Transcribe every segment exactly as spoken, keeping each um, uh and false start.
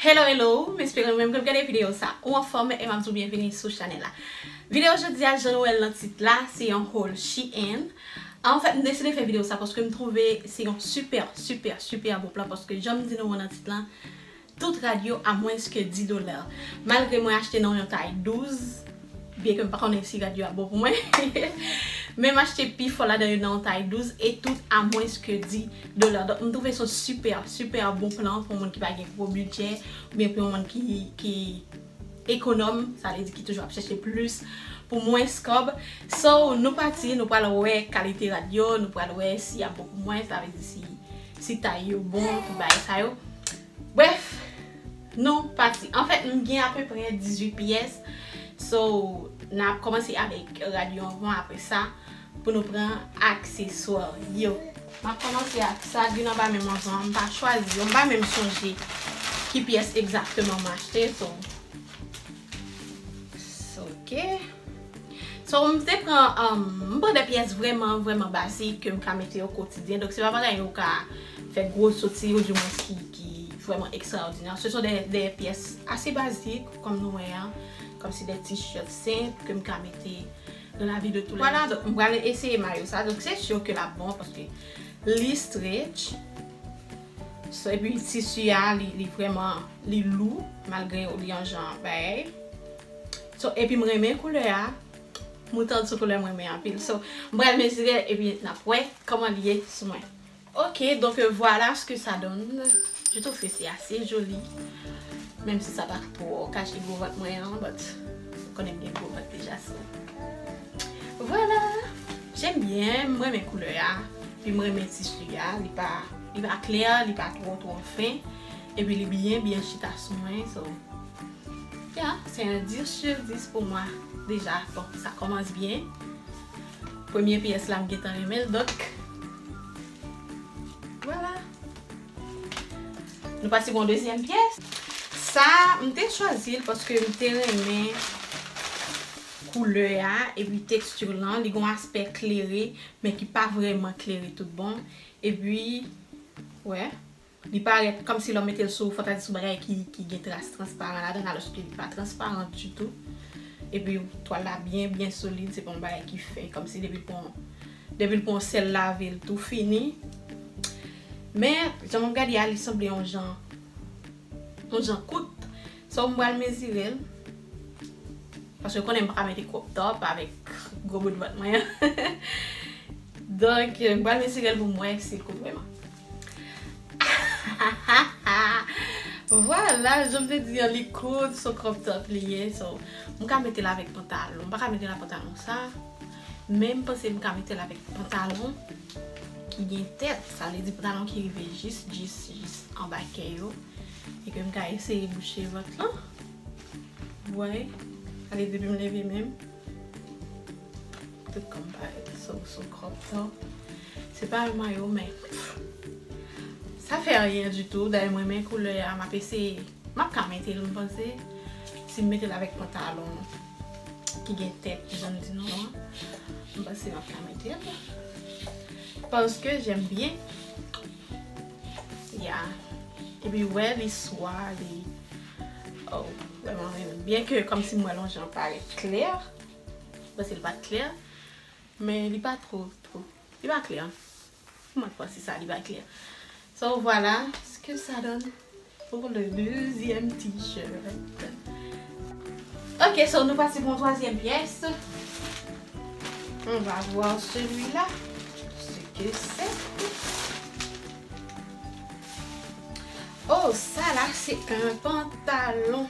Hello, hello, m espere ou menm ke w ap gade videyo sa ou anfòm e m ap di w byenveni sou chanèl la. Videyo jodi a, jan nou wè l nan tit la, se yon haul Shein. Anfèt, m deside fè videyo sa paske m twouve se yon sipè, sipè, sipè bon plan paske jan m di nou an nan tit lan, tout rad yo a mwens ke dis dola. Malgre mwen achte nan yon tay douz, byenke m pa konnen si rad yo ap bon pou mwen. Men m achte pifò ladan yo nan yon tay douz e tout a mwens ke dis dola. Donk, m twouve se yon sipè, sipè bon plan pou moun ki pa gen gwo bidjè, oubyen pou yon moun ki, ki ekonòm, sa vle di ki toujou ap chèche plis pou mwens kòb. So, nou pati, nou pral wè kalite rad yo, nou pral wè si y ap bon pou mwen, sa vle di si, si tay yo bon, tout bagay sa yo. Brèf, nou pati. Anfèt, m gen apeprè dizuit pyès. So, n ap kòmanse avèk rad yo anvan, apre sa, pou nou pran akseswa yo. M ap kòmanse ak sa, grenn anba menm anvan, m pa chwazi yo, m pa menm sonje ki pyès egzakteman m achte, so, so, ok. So, m te pran, um, m pran de pyès vrèman, vrèman bazik ke m ka mete o kotidyen. Donk, se pa bagay yo ka fè gwo soti, ou di mwens ki, ki vrèman ekstraòdinè. Se son de, de pyès ase bazik, kòm nou wè a, kòmsi de t-shirt senp ke m ka mete dans la vie de tous les jours. Vwala, donk, m pral eseye mayo sa. Donk, se si ke l ap bon, paske li stretch. So, epi tisi a, li, li vrèman, li lou, malgre li yon jan bagay. So, epi m renmen koulè a. Moutan sou koulè m renmen anpil. So, m pral mezire l, epi n ap wè kòman li ye sou mwen. Ok, donc, euh, voilà ce que ça donne. Je trouve que c'est assez joli. Menm si sa pa twò kache gwo vant mwen an, but ou konnen m gen gwo vant deja, so. Voilà. J'aime bien, m renmen koulè a. Epi m renmen tisi a, li pa, li pa klè, li pa twò, twò fen. Epi li byen, byen chita sou mwen, so. Yeah, c'est un dix sur dix pour moi. Deja, bon, sa kòmanse byen. Premye pyès la, m gentan renmen l, donk, vwala. Nou pase pou yon dezyèm pyès. Sa, m te chwazi l paske m te renmen koulè a, epi teksti lan, li gen yon aspè klere, men ki pa vrèman klere tout bon. Epi, wè, li parèt kòmsi lè w mete l sou, fò ta di sou bagay ki, ki gen tras transparan ladan l, alòske li pa transparan ditou. Epi twal la byen, byen solid, se pa yon bagay ki fen, kòmsi depi l pran, depi l pran yon sèl lave, l tou fini. Men, jan m ap gade a, li sanble yon jan, yon jan kout. So, m pral mezire l. Paske konnen m pa ka mete crop top avèk gwo bout vant mwen an. Donk, m pral mezire l pou m wè si l kout vrèman. Vwala, jan m te di an, li kout, se yon crop top li ye. So, m ka mete l avèk pantalon. M pa ka mete l ak pantalon sa. Men m panse m ka mete l avèk pantalon ki gen tèt. Sa vle di pantalon ki rive jis, jis, jis anba kè yo. E ke m ka eseye bouche vant lan. Ou wè, gade depi m leve menm. Tout kòm parèt sou, sou crop top. Se pa yon mayo, men sa fè anyen ditou. Dayè, mwen renmen koulè a, m ap eseye. M ap ka mete l, m panse. Si m mete l avèk pantalon ki gen tèt, jan m di nou an, m panse m ap ka mete l. Parce que j'aime bien. Ya. Epi wè, li swa, li, oh, vrèman, vrèman. Byen ke kòmsi m wè l yon jan parèt klè. M panse l pa t klè. Men li pa twò, twò. Li pa klè. Mwen panse sa, li pa klè. So, voilà ce que ça donne pour le deuxième t-shirt. Ok, so nou pase pou yon twazyèm pyès. On va voir celui-là. Ce que c'est. Oh, sa la, se yon pantalon.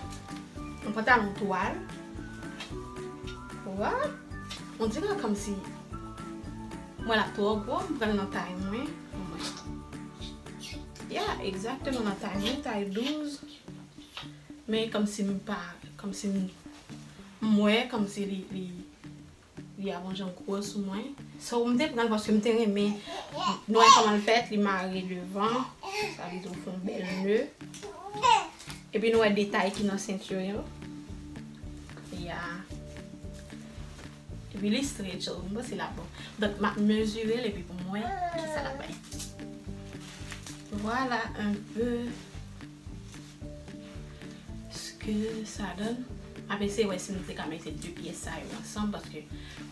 Yon pantalon twal. Wa. On dirait kòmsi mwen la twò gwo, m pran l nan tay mwen. Ya, egzakteman nan tay mwen, tay douz. Men kòmsi m pa, kòmsi m, m wè, kòmsi li, li, li ap yon jan gwo sou mwen. So, m te pran l paske m te renmen. Nou wè kòman l fèt, li mare devan. Sa vle di w fè yon bèl ne. Epi nou wè detay ki nan senti yo. Ya. Epi li stretch, m panse l ap bon. Donk, m ap mezire l epi pou m wè kisa l ap bay. Voilà un peu. ke sa donn. M ap eseye wè si m te ka mete de pyès sa yo ansanm, paske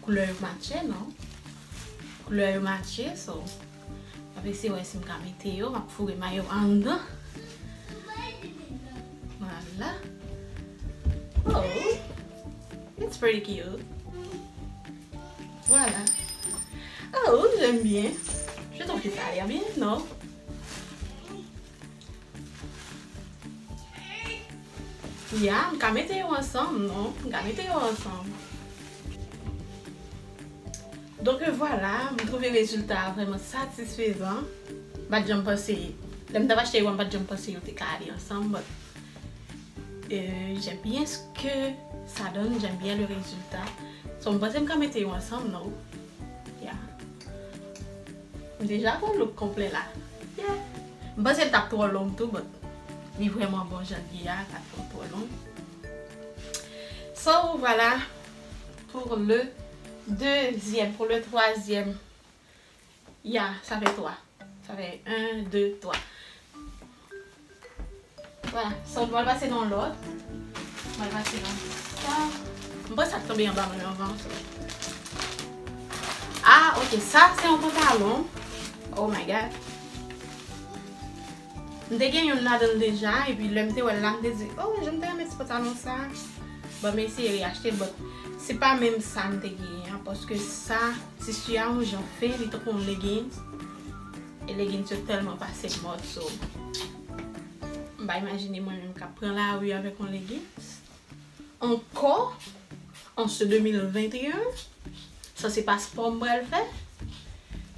koulè yo matche, non? Koulè yo matche, so m ap eseye wè si m ka mete yo, m ap foure mayo anndan. Vwala. Oh, it's pretty cute. Voilà. Oh, j'aime bien. Je trouve que ça a l'air bien, non? Ya, m ka mete yo ansanm, non? M ka mete yo ansanm. Donk, vwala, m twouve rezilta a vrèman satisfezan. M pa t janm panse, lè m t ap achte yo, m pa t janm panse yo te ka ale ansanm, but, euh, j'aime bien ce que ça donne, j'aime bien le résultat. So, m panse m ka mete yo ansanm, non? Yeah. M deja gon look konplè la. Yeah. M panse l t ap twò long tou, but li vrèman bon jan l ye a, l pa t twò, twò long. So, voilà pour le deuxième. Pour le troisième, ya, sa fè twa. Sa fè en, de, twa. Voilà, so, m pral pase nan lòt. M pral pase nan sa. M panse sa k tonbe anba mwen anvan, so. Ah, ok, sa se yon pantalon. Oh my God. M te gen youn ladan l deja, epi lè m te wè l la, m te di, oh, jan m te renmen ti pantalon sa. Bon, m eseye reachte l, but se pa menm sa m te genyen an, paske sa, tisi a yon jan fen, li tankou yon leggings. E leggings yo tèlman pase mòd, so, m pa imajine mwen menm k ap pran lari avèk yon leggings. Ankò, an se de mil venteyen, sa se paspò m pral fè.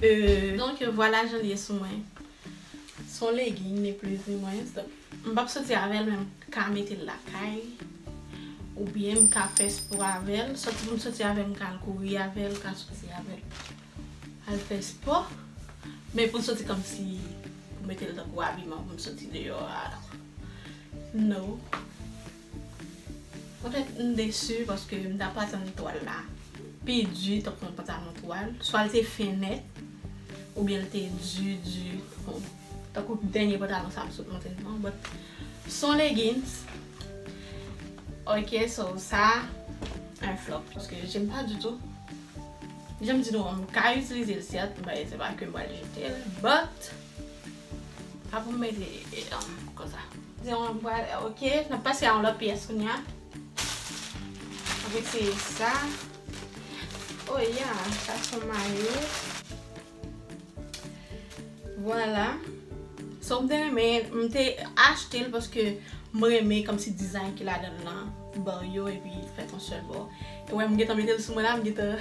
Euh, donk, vwala jan l ye sou mwen. Se yon legging, ni plis ni mwens. Donk, m p ap soti avè l, men m ka mete l lakay. Oubyen m ka fè spò avè l. Sòti pou m soti avè l, m ka al kouri avè l, m ka soti avè l. Al fè spò. Men pou m soti kòmsi, pou mete l tankou abiman, pou m soti deyò a. No. Anfèt, m desi paske m t ap atann twal la pi di tankou yon pantalon twal. Swa l te fen nèt, oubyen l te di, di, tankou, tankou dènye pantalon sa m sot montre nou an, but se yon leggings. Ok, so sa, un flop. Paske j'aime pas du tout. Jan m di nou an, m ka itilize l, sèt, men se pa ke m pral jete l, but pa pou m mete, e, um, konsa. Di nou an, m pral, ok, n ap pase a yon lòt pyès kounye a. Avèk se sa. Oh, yeah, sa se yon mayo. Vwala. So, m te renmen, m te achte l paske m renmen kòmsi dizayn ki ladan l lan, bò yo, epi fèt yon sèl bò. E wè, m gentan mete l sou mwen la, m gentan,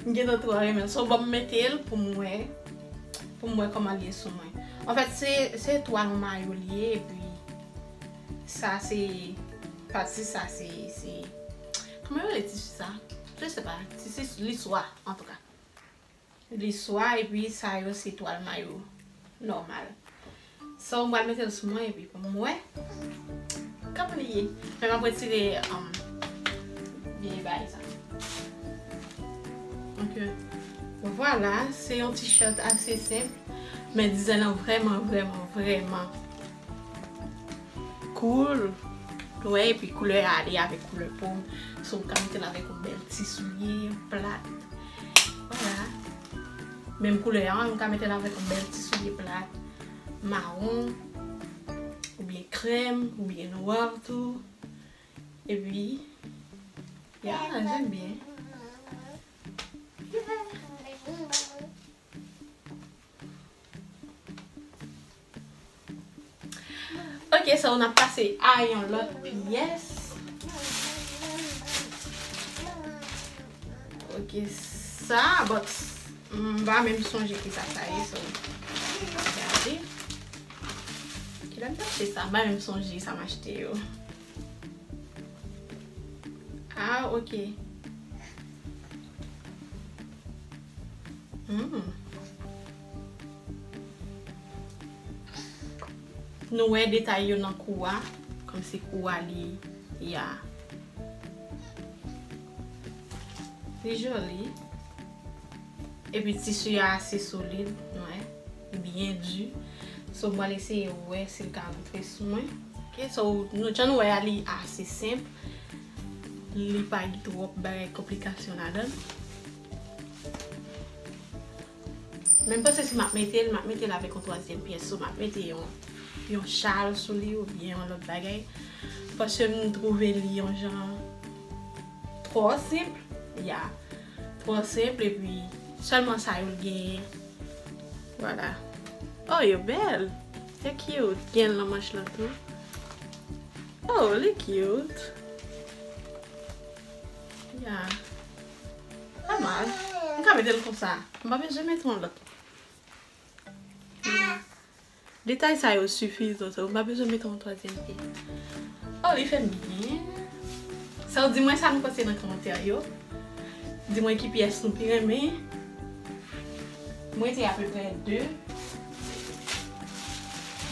m gentan twò renmen l. So, ban m mete l pou m wè, pou m wè kòman l ye sou mwen. Anfèt, se, se twal yon mayo li ye, epi sa se, pati sa se, se, kòman yo rele tisi sa? Je sais pas, tisi li swa, antouka. Li swa, epi sa yo se twal mayo nòmal. So, m pral mete l sou mwen, epi pou m wè kòman li ye. Men m ap retire, um, vye bagay sa. Ok. Vwala, se yon t-shirt ase senp, men dizayn lan vrèman, vrèman, vrèman cool. Wè, epi koulè a ale avèk koulè po m. So, m ka mete l avèk yon bèl ti soulye plat. Vwala. Menm koulè a, m ka mete l avèk yon bèl ti soulye plat, mawon, oubyen krèm, oubyen nwa tou. Epi, ya, j'aime bien. Ok, so n ap pase a yon lòt pyès. Ok, sa, but m pa menm sonje kisa sa ye, so, gade. Kilè m t achte sa? M pa menm sonje sa m achte yo. Ah, ok. Hmm. Nou wè detay yo nan kou a, kòmsi kou a li, ya. Li joli. Epi tisi a ase solid, nou wè. Li byen di. So, m pral eseye wè si l ka rantre sou mwen. Ok, so, nou, jan nou wè a, li ase senp. Li pa gen twòp bagay konplikasyon ladan l. Men m panse si m ap mete l, m ap mete l avèk yon twazyèm pyès. So, m ap mete yon, yon chal sou li oubyen yon lòt bagay. Paske m twouve li yon jan twò senp. Ya. Twò senp, epi sèlman sa yo l genyen. Vwala. Oh, yo bèl. Yo cute. Gen nan manch lan tou. Oh, li cute. Ya. Pa mal. M ka mete l konsa. M pa bezwen mete yon lòt. Ya. Detay sa yo sifizan, so m pa bezwen mete yon twazyèm pye. Oh, li fè m byen. So, di mwen sa nou panse nan kòmantè yo. Di mwen ki pyès nou pi renmen. Mwen te apeprè de.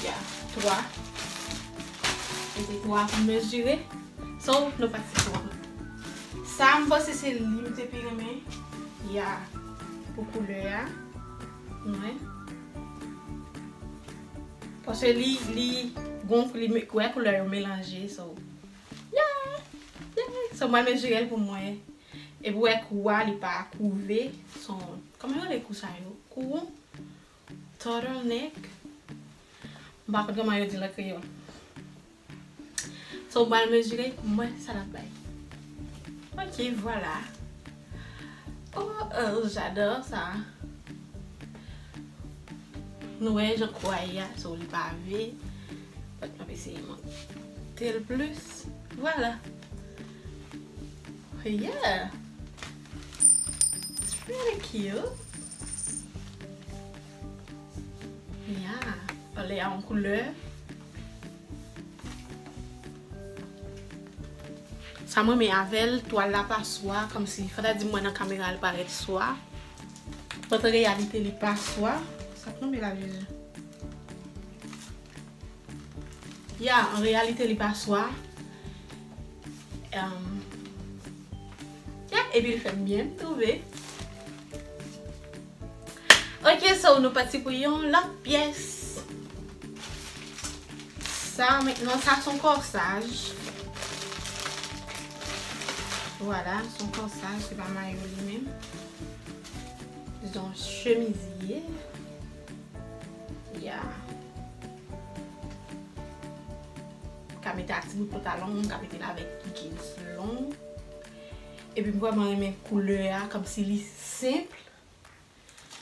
Ya, twa. Mete twa pou mezire. So, nou pati pou sa. M panse se li m te pi renmen. Ya, pou koulè a. Mwen. Paske li, li gon, li me-, wè koulè yo melanje, so. Yeah! Yeah! So, mwen mezire l pou mwen. Epi wè kou a, li pa kouve. So, kòman yo rele kou sa yo? Kou turtleneck. M pa konn kòman yo di l an kreyòl. So, m pral mezire, m wè sa l ap bay. Ok, vwala. Oh, euh, j'adore ça. Nou wè jan kou a ye a, so li pave. But m ap eseye monte l plis. Vwala. Yeah. It's pretty cute. Yeah. Pale a yon koulè. Sa mwen renmen avè l, twal la pa swa, kòmsi, fò ta di mwen nan kamera l parèt swa. But an reyalite li pa swa. Sa k tonbe la, Jezi? Ya, an reyalite li pa swa. Um, ya, epi l fè m byen, m twouve. Ok, so nou pati pou yon lòt pyès. Sa, mentnan, sa se yon kòsaj. Vwala, se yon kòsaj, se pa mayo li menm. Se yon chemizye. Ya. M ka mete ak ti bout pantalon, m ka mete l avèk jeans long. Epi m vrèman renmen koulè a, kòmsi li senp.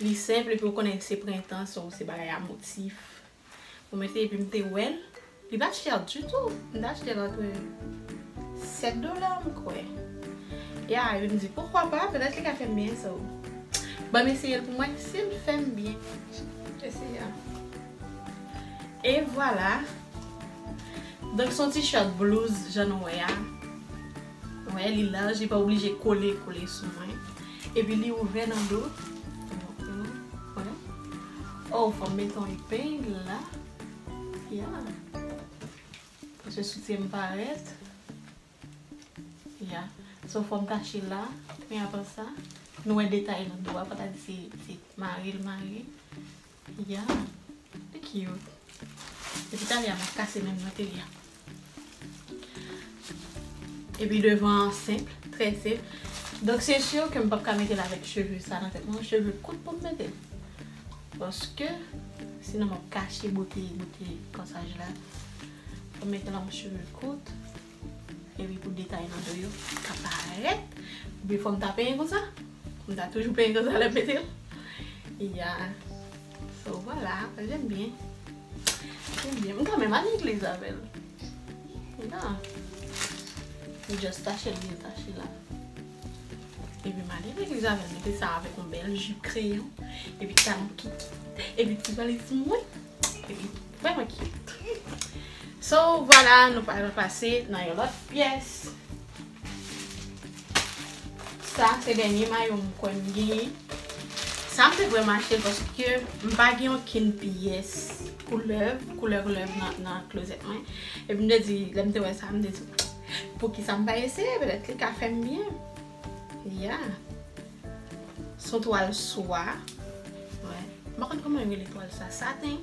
Li senp, epi ou konnen se prentan, so se bagay a motif. Mwen mete epi m te wè l. Li pa t chè ditou. M te achte l antre sèt dola, m kwè. Ya, epi m di, poukwa pa? Petèt li ka fè m byen, so. Ban m eseye l pou mwen. Si l fè m byen, eseye a. E vwala. Donk, se yon t-shirt blouz, jan nou wè a. Wè, li laj, li pa oblije kole, kole sou mwen. Epi li ouvè nan do. Wè. Oh, fò m mete yon epeng la. Ya. Paske soutyen m parèt. Ya. So, fò m tache la. Men apre sa, nou wè detay nan do a. Fò ta di se, se mare l mare. Ya. Li cute. Epi talè a m ap kase menm nan te li a. Epi devan an senp, trè senp. Donk, se si ke m p ap ka mete l avèk cheve sa nan tèt mwen. Cheve kout pou m mete l. Paske, sinon m ap kache bote, bote kòsaj la. Fò m mete l an cheve kout. Epi pou detay nan do yo ka parèt. Epi fò m ta penyen konsa. M ta toujou penyen konsa lè m mete l. Ya. So, vwala. J'aime bien. J'aime bien. M kanmenm al legliz avè l. Ya. M just tache l byen tache la. Epi m ale legliz avè l. Mete sa avèk yon bèl jip kreyon. Epi talon kiki. Epi ti valiz mwen. Epi vrèman cute. So, vwala, nou pral pase nan yon lòt pyès. Sa, se dènye mayo m kwè m genyen. Sa, m te vrèman achte l paske m pa gen okenn pyès koulè, koulè, koulè nan, nan klozèt mwen. Epi m te di, lè m te wè sa, m te di, poukisa m pa eseye? Petèt li ka fè m byen. Ya. Se yon twal swa. Wè. M pa konn kòman yo rele twal sa. Saten.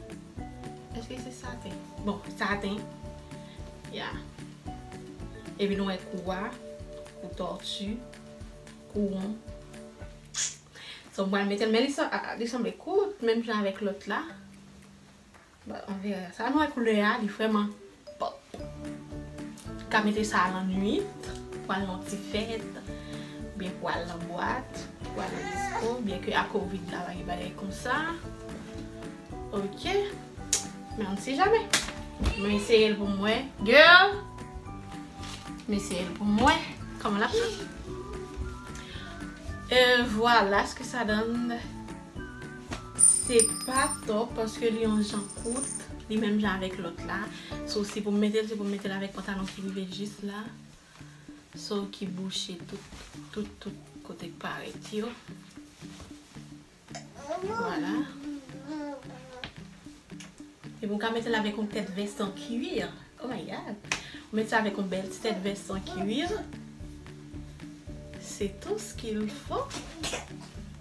Èske se saten? Bon, saten. Yeah. Epi nou wè kou a, kou tòti, kou won. So, m pral mete l, men li san-, a, a, li sanble kout, menm jan avèk lòt la. Bon, on verra. Sa nou wè koulè a, li vrèman pòp. Ka mete sa a lannwit, pou al nan ti fèt, oubyen pou al nan bwat, pou al nan disko, byen ke a kovid la, pa gen bagay konsa. Ok. Men on sait jamais. Mwen eseye l pou m wè. Girl! Mwen eseye l pou m wè kòman l ap fè. Euh, voilà ce que ça donne. Se pa top paske li yon jan kout, li menm jan avèk lòt la. So, si pou m mete l, se pou m mete l avèk pantalon ki rive jis la. So, ki bouche tout, tout, tout kote k parèt yo. Voilà. Epi ou ka mete l avèk yon tèt vès an kwir. Oh my God. Ou mete sa avèk yon bèl ti tèt vès an kwir. C'est tout ce qu'il faut.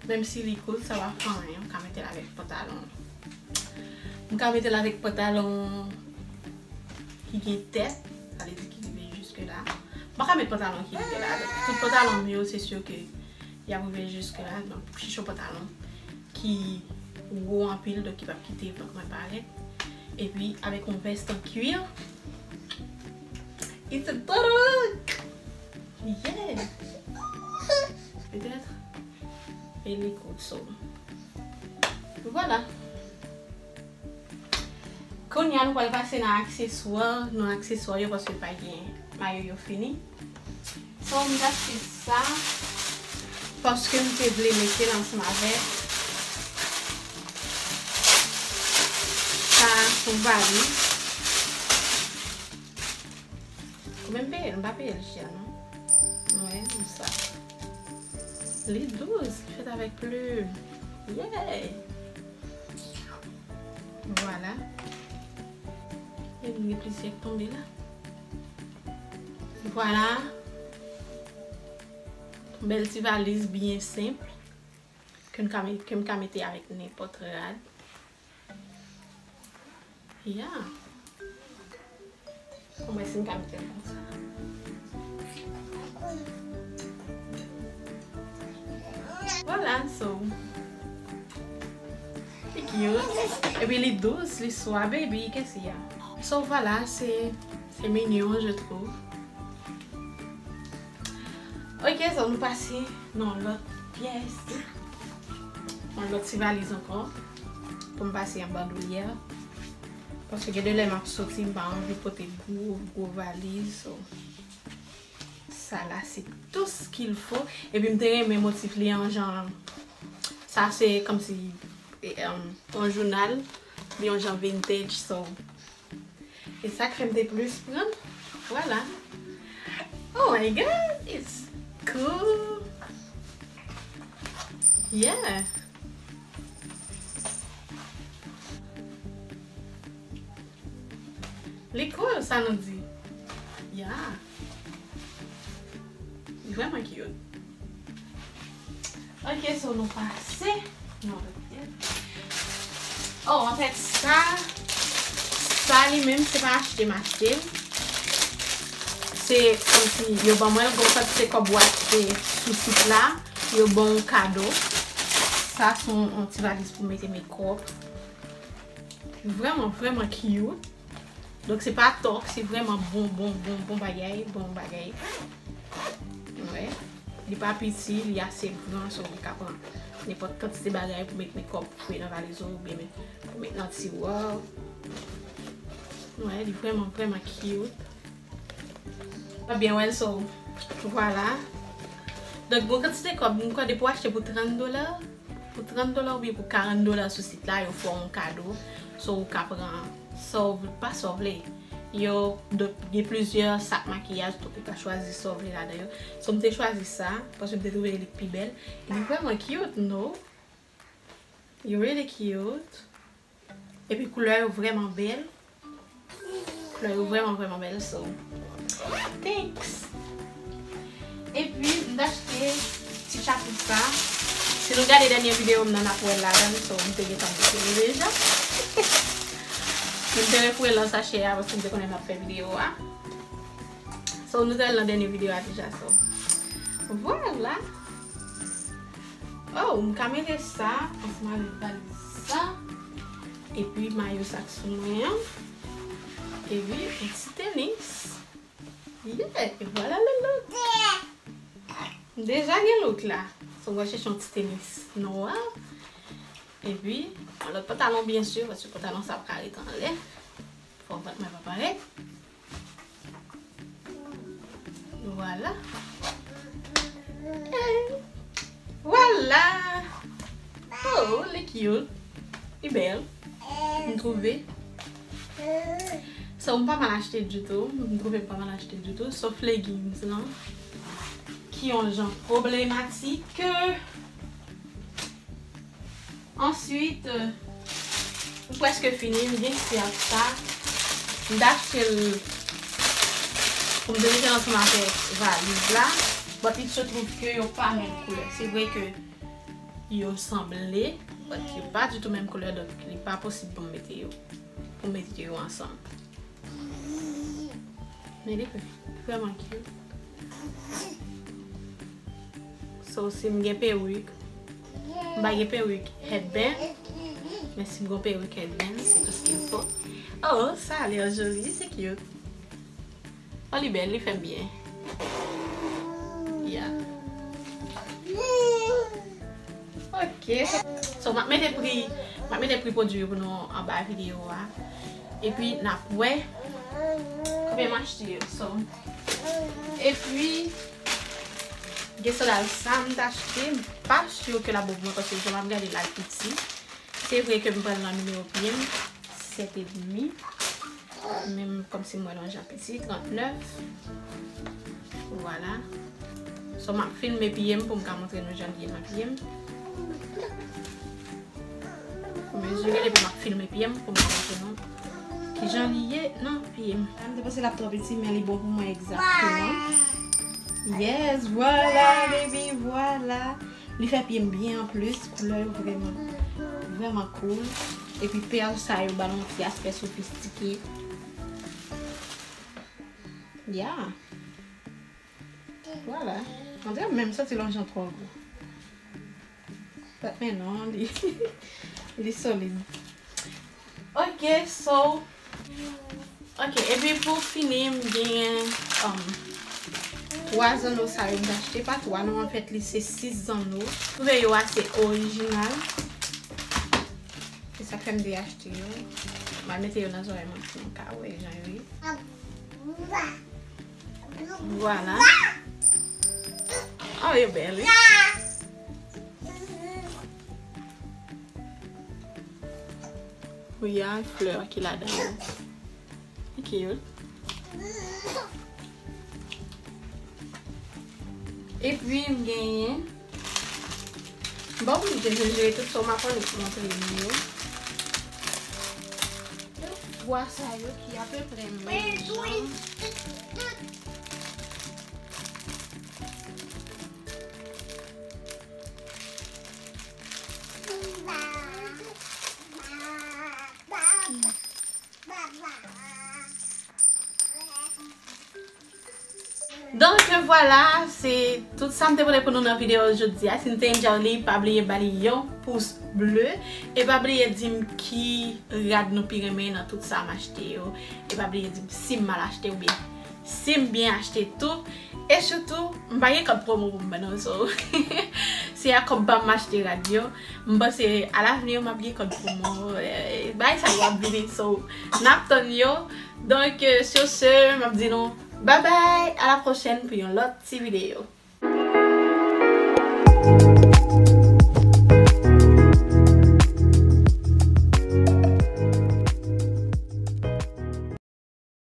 Menm si li kout, sa va fè anyen. Ou ka mete l avèk pantalon. Ou ka mete l avèk pantalon ki gen tèt. Sa vle di ki rive jiske la. M pa ka met pantalon ki rive la. Tout pantalon m yo, se si ke y ap rive jiske la. Donk, chèche yon pantalon ki wo anpil, donk ki p ap kite vant mwen parèt. Epi, avèk yon vès an kwir. It's a good look! Yeah! Petèt. E li kout, so. Voilà. Kounye a, nou pral pase nan akseswa, nan akseswa yo, paske pa gen mayo yo fini. So, m t achte sa, paske m te vle mete l ansanm avèk sa, yon valiz. Ou menm peye l, m pa peye l chè, non. Mwen, m sa. Li dous, li fèt avèk plim. Yeah! Voilà. E m gen plizyè k tonbe la. Voilà. Yon bèl ti valiz byen senp. Ke m ka met-, ke m ka mete avèk nenpòt rad. Yeah. Mwen si m ka mete l konsa. Voilà, so. Li cute. Epi li dous, li swa, baby, kèsi a. So, voilà, se, se mignon, je trouve. Ok, so nou pase nan lòt pyès. Yon lòt ti valiz ankò. Pou m pase yon bandolyè. Paske gen de lè m ap soti, m pa anvi pote gwo, gwo valiz. So, sa la, c'est tout ce qu'il faut. Epi m te renmen motif li an jan. Sa se kòmsi, e, um, yon jounal, li yon jan vintage, so. E sa k fè m te plis pran. Voilà. Oh my God, it's cool. Yeah. Li cool, sa nou di. Yeah. Li vrèman cute. Ok, so nou pase nan lòt pyès. Oh, anfèt, sa, sa li menm, se pa achte m achte l. Se kòmsi yo ban mwen l, gon kantite kòb ou achte sou sit la, yo ban w kado. Sa se yon, yon ti valiz pou mete makeup. Vrèman, vrèman cute. Donk, se pa tòk, se vrèman bon, bon, bon, bon bagay, bon bagay. Wè. Li pa piti, li ase gran, so li ka pran nenpòt kantite bagay pou met makeup, pou met nan valiz ou, oubyen met, pou met nan tiwa. Wè, li vrèman, vrèman cute. Mwen byen wè l, so, vwala. Donk, gon kantite kòb, m kwè depi w achte pou trant dola, pou trant dola oubyen pou karant dola sou sit la, yo fè w yon kado. So, ou ka pran sa w vle, pa sa w vle. Yo, donk, gen plizyè sak makiyaj, donk ou ka chwazi sa w vle ladan yo. So, m te chwazi sa, paske m te twouve li pi bèl. Li vrèman cute, no? Li really cute. Epi koulè yo vrèman bèl. Koulè yo vrèman, vrèman bèl, so. Thanks! Epi, m t achte ti chapit sa. Si nou gade dènye videyo m nan, n ap wè l ladan l, so, m te gentan montre nou deja. Mwen te refoure lan sachè a paske m te konnen m ap fè videyo a. So, nou te al nan dènye videyo a deja, so. Vwala. Oh, m ka mete sa ansanm avèk valiz sa. Epi mayo sa k sou mwen an. Epi yon ti tenis. Yeah, e vwala le look. M deja gen look la. So, m pral chèche yon ti tenis nwa. Epi, yon lòt pantalon, byen si, paske pantalon sa ap ka ret anlè. Fò vant mwen pa parèt. Vwala. Hey. Vwala. Oh, li cute. Li bèl. M twouve. So, m pa mal achte ditou. M twouve m pa mal achte ditou. Sof leggings lan. Ki yon jan pwoblematik. Answit, euh, m prèske fini, m gen kite ak sa. M t achte l pou m te mete l ansanm avèk valiz la. But il se trouve ke yo pa menm koulè. Se vre ke yo sanble, but yo pa ditou menm koulè, donk li pa posib pou m mete yo, pou m mete yo ansanm. Men li vrèman cute. So, si m gen perik, m pa gen perik headband, men si m gen perik headband, c'est tout ce qu'il faut. Oh, ça a l'air joli, c'est cute. Oh, li bèl, li fè m byen. Yeah. Ok, so, so m ap mete pri, m ap mete pri pwodui yo pou nou anba videyo a. Epi n ap wè konbyen m achte yo. So, epi gen sandal sa m t achte, m pa si ke l ap bon pou mwen paske jan m ap gade l al piti. Se vre ke m pran l nan nimewo pye m, sèt edmi. Men m kòmsi m wè l yon jan piti, trannèf. Vwala. So, m ap filme pye m pou m ka montre nou jan l ye nan pye m. Mezire l epi m ap filme pye m pou m ka montre nou kijan li ye nan pye m. M te panse l ap twò piti, men li bon pou mwen egzakteman. Yes, vwala, baby, vwala. Li fè pye m byen anplis, koulè yo vrèman, vrèman cool. Epi pèl sa yo ba l yon ti aspè sofistike. Yeah. Vwala. On dirè m menm santi l yon jan twò gwo. But men non, li, li solid. Ok, so, ok, epi pou fini, m genyen, um, twa zanno sa yo m t achte, pa twa non, anfèt, li se sis zanno. Twouve yo ase orijinal. Se sa k fè m te achte yo. M al mete yo nan zòrèy mwen pou nou ka wè jan yo ye. Vwala. Oh, yo bèl, wi. Wi, a flè ki ladan yo. Li cute. Epi, m genyen. M pa oblije jere tout sa, m ap annik montre nou yo. Twa sa yo ki apeprè menm jan. Donk, vwala, se tout sa m te pote pou nou nan videyo jodi a. Si nou te enjoy li, pa bliye ba li yon pous ble. E pa bliye di m ki rad nou pi renmen nan tout sa m achte yo. E pa bliye di m si m mal achte oubyen si m byen achte tou. E sitou, m pa gen kòd pwomo pou m ban nou, so, se a kòb pa m m achte rad yo. M panse alavni m ap gen kòd pwomo. Eh, bagay sa yo ap vini, so, n ap tann yo. Donk, euh, sur ce, m ap di nou, bye bye, à la prochaine pou yon lòt ti videyo.